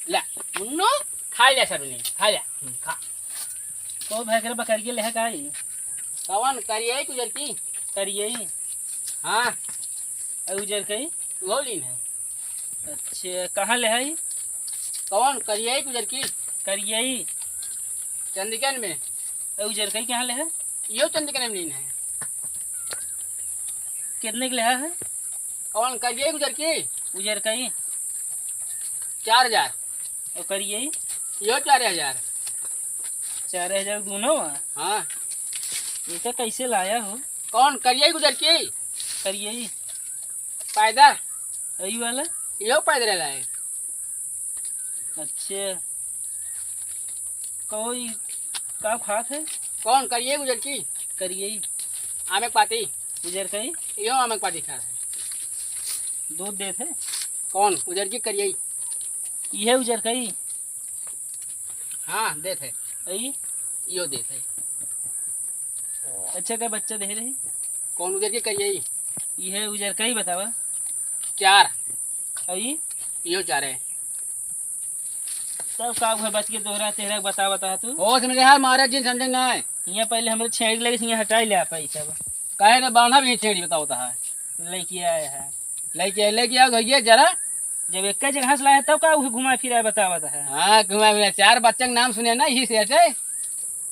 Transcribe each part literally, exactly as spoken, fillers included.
ला, मुन्नू, खा ले सरुनी, खा ले, हम्म, खा। तो भाई, अगर बकरिया लेहा का आई? कौन करियई उजरकी? करियई। हाँ। अउ उजरकई? वो लीन है। अच्छा, कहाँ लेहा ई? कौन करियई उजरकी? करियई। चंदिकन में। अउ उजरकई कहाँ लेहा? यो चंदिकन में लीन है। कितने के लेहा है? कौन करियई उजरकी? उजरकई। चार हजार। और करियई? यो चार हजार। चार हजार दोनों है? हाँ। ये तो कैसे लाया हो? कौन करियई उजरकी? करियई। पैदा। यही वाला? यो पैदा लाए। अच्छा। कहो, ई का खात है? कौन करियई उजरकी? करियई। आमे के पाती। उजरकई? यो आमे के पाती खात है। दूध देत है? कौन उजरकी करियई? इहे उजरकई? हाँ, देत है। अई? यो देत है। अच्छा, का बच्चा दे रही? कौन उजरकी करियई? इहे उजरकई बतावा। चार। अई? यो चार है। तब का हुआ, बच के दोहरा तेहरा बता, बता तू। होश में रहा, मारे जिन समझे ना है। यहाँ पहले हमरे छेड़ी लगे, यहाँ हटाई ले आप, ई सब। काहे ना बांधा भी छेड़ी बताओ तो है। लेके आए हैं। लेके, लेके आओ भैया जरा। जब एक जगह से लाए तब का उहे घुमा फिरा बता, बता है। हाँ, घुमा फिरा। चार बच्चन के नाम सुने ना, यही से हटे।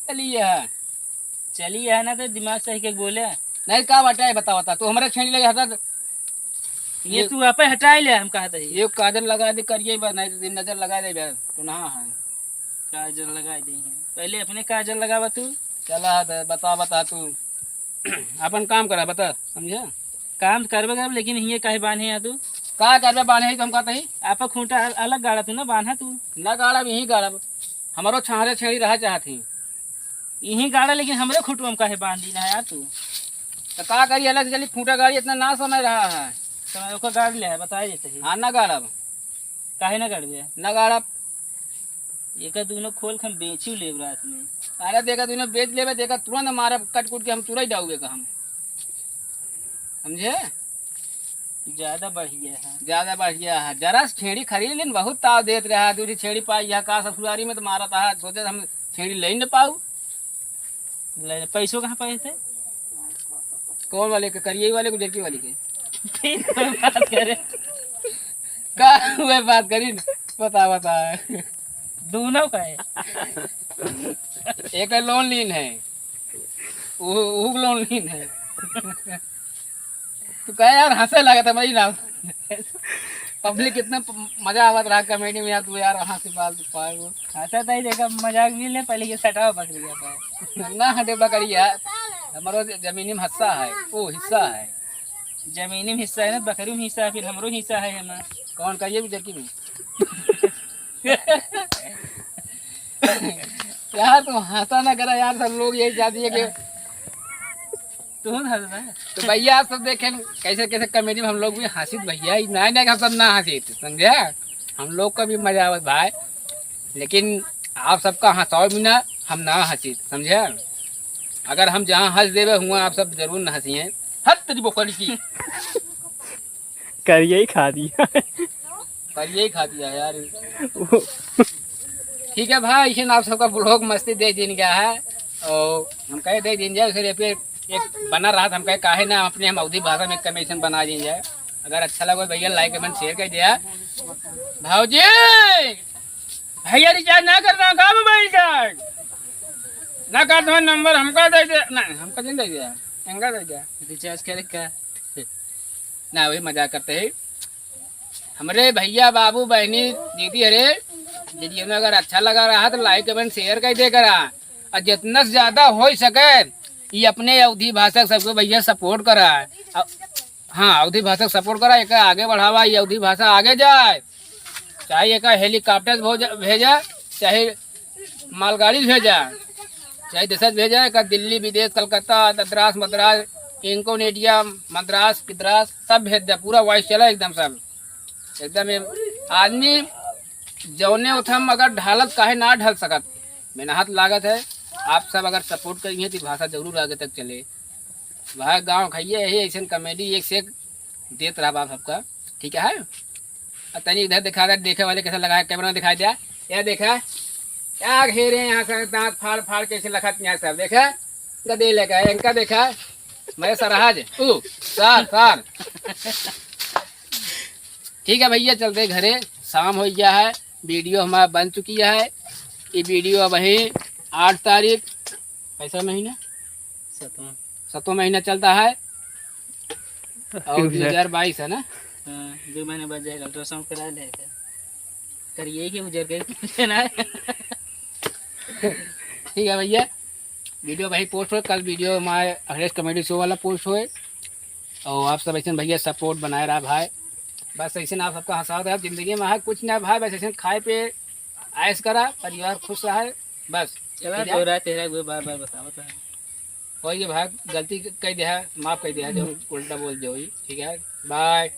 चलिए है। चलिए है ना, तो दिमाग सही के बोले। नहीं, का बाटे है, बता, बता। तू हमारे छेड़ी लगे हटा। ये ये तू आपे हटाई ले, हम कहत ही। ये काजल लगा दे, करिए बा, नहीं तो नजर लगा दे बा, तो ना है। काजल लगा दे हैं। पहले अपने काजल लगावा तू। चला, तो बता, बता तू। अपन काम करा, बता, समझा? काम तो करबे करब, लेकिन हिये काहे बांधे है तू? का करबे बांधे है, तो हम कहते ही। आपा खूंटा अल-, अलग गाड़ा तू ना, बांधा तू। ना गाड़ब, यहीं गाड़ब। हमारो छाहरे छेड़ी रहा चाहत ही। यहीं गाड़ा, लेकिन हमरे खूंटवा में काहे बांध दी ना यार तू? तो का करी, अलग से चली खूंटा गाड़ी, इतना ना समय रहा है। समय ओकर गाड़ ले है, बताए देते ही। हाँ, ना गाड़ब। काहे ना गाड़बे? ना गाड़ब। एकर दोनों खोल के हम बेची लेब रात में। अरे, देखा दोनों बेच लेबे, देखा तुरंत मारब, कट कुट के हम तुरंत डाउबे का हम। समझे? ज्यादा बढ़ गया है। ज्यादा बढ़ गया है। जरा से छेड़ी खरीद लेन, बहुत ताव देत रहा। दूसरी छेड़ी पाई, यह का ससुरारी में तो मारत है, सोचे हम छेड़ी ले न पाऊ। ले, पैसों कहाँ पाए थे? कौन वाले के? करिए वाले को, उजरकी वाली के? ठीक है, बात करे। का हुए बात करी न? बता, बता। दोनों का है। एक लोन लीन है। उ, उ लोन लीन है। तू कहे यार, हंसे लागत है भाई ना। पब्लिक कितना प-, मजा आवत रहा कॉमेडी में यार, तू यार हंसी पाल तू पाए वो। हंसा ताई देखा, मजाक भी ले, पहले ये सटावा बकरिया का। ना हटे बकरिया, हमारो ज-, जमीनी में हिस्सा है, वो हिस्सा है। जमीनी में हिस्सा है ना, बकरी में हिस्सा है, फिर हमरो हिस्सा है, है ना। कौन का ये भी जबकि में? यार, तुम हंसा ना करा यार, सब लोग यही चाहती है कि तू हंस ना। तो भैया, आप सब देखें कैसे कैसे कॉमेडी में हम लोग भी हंसित भैया, ई ना, ना कि हम सब ना हंसित, समझे? हम लोग का भी मजा आवत भाई, लेकिन आप सबका हंसाओ भी ना, हम ना हंसित, समझे? अगर हम जहाँ हंस देवे हुआ, आप सब जरूर ना हंसिए। हट तेरी बोकरी की। करिए ही खा दिया। करिए ही खा दिया यार। वो ठीक है भाई, इसे ना आप सबका ब्लॉग मस्ती दे दिन गया है और हम कहे दे दिन जाए, उसे फिर एक बना रहा था, हम कहे काहे ना अपने हम अवधी भाषा में कमेशन बना दिन जाए। अगर अच्छा लगे भैया, लाइक कमेंट शेयर कर दिया। भाऊजी, भैया रिचार्ज ना करना का मोबाइल रिचार्ज? ना कर दो नंबर हमका दे दे, नहीं हमका नहीं दे दिया, इनका दे दिया। रिचार्ज करे का? ना, वही मजाक करते हैं। हमरे भैया, बाबू, बहनी, दीदी, अरे, वीडियो में अगर अच्छा लगा रहा तो लाइक कमेंट शेयर कर दे करा। और जितना से ज्यादा हो सके, ये अपने अवधी भाषा सबको भैया सपोर्ट करा। अ-, हाँ, अवधी भाषा सपोर्ट करा, एक आगे बढ़ावा, ये अवधी भाषा आगे जाए। चाहे एक हेलीकॉप्टर भोज-, भेजा, चाहे मालगाड़ी भेजा, चाहे देशज भेजा, एक दिल्ली, विदेश, कलकत्ता, मद्रास, मद्रास, इंकोनेटिया, मद्रास, किद्रास, सब भेज दे, पूरा वॉइस चला एकदम सब। एकदम ये आदमी जौने उथम अगर ढालत काहे ना ढल सकत, मेहनत लागत है। आप सब अगर सपोर्ट करिए तो भाषा जरूर आगे तक चले। भाई गाँव खाइए यही ऐसे कॉमेडी एक से एक देत रहा बाप सबका, ठीक है? अब तनी इधर दिखा दे, देखे वाले कैसा लगा है, कैमरा में दिखाई दिया। या देखा, क्या घेरे यहाँ से, दांत फाड़ फाड़ के ऐसे लखत यहाँ सब। देखा, इनका दे लेगा, इनका देखा, मैं सरहज, ऊ, सर, सर। ठीक है भैया, चलते घरे, शाम हो गया है, वीडियो हमारा बन चुकी है। ये वीडियो अब वही आठ तारीख, कैसा महीना? सतवां। सतवां महीना चलता है और दो हजार बाईस है ना? हाँ, दो महीने बाद जाएगा, अल्ट्रासाउंड करा लेगा। करिए कि उजर गई ना। ठीक है भैया, वीडियो भाई पोस्ट हो, कल वीडियो हमारे अखिलेश कॉमेडी शो वाला पोस्ट होए। और आप सब ऐसे भैया सपोर्ट बनाए रहा भाई, बस ऐसे ना आप सबका हंसावत रहा। जिंदगी में है कुछ ना भाई, बस ऐसे खाए पे ऐश करा, परिवार खुश रहे, बस। चला, ठीक है? दोहरा तेरा वो बार बार बतावत है। और ये भाई गलती कह दिया है, माफ कर दिया है, जो उल्टा बोल दिया वही, ठीक है, बाय।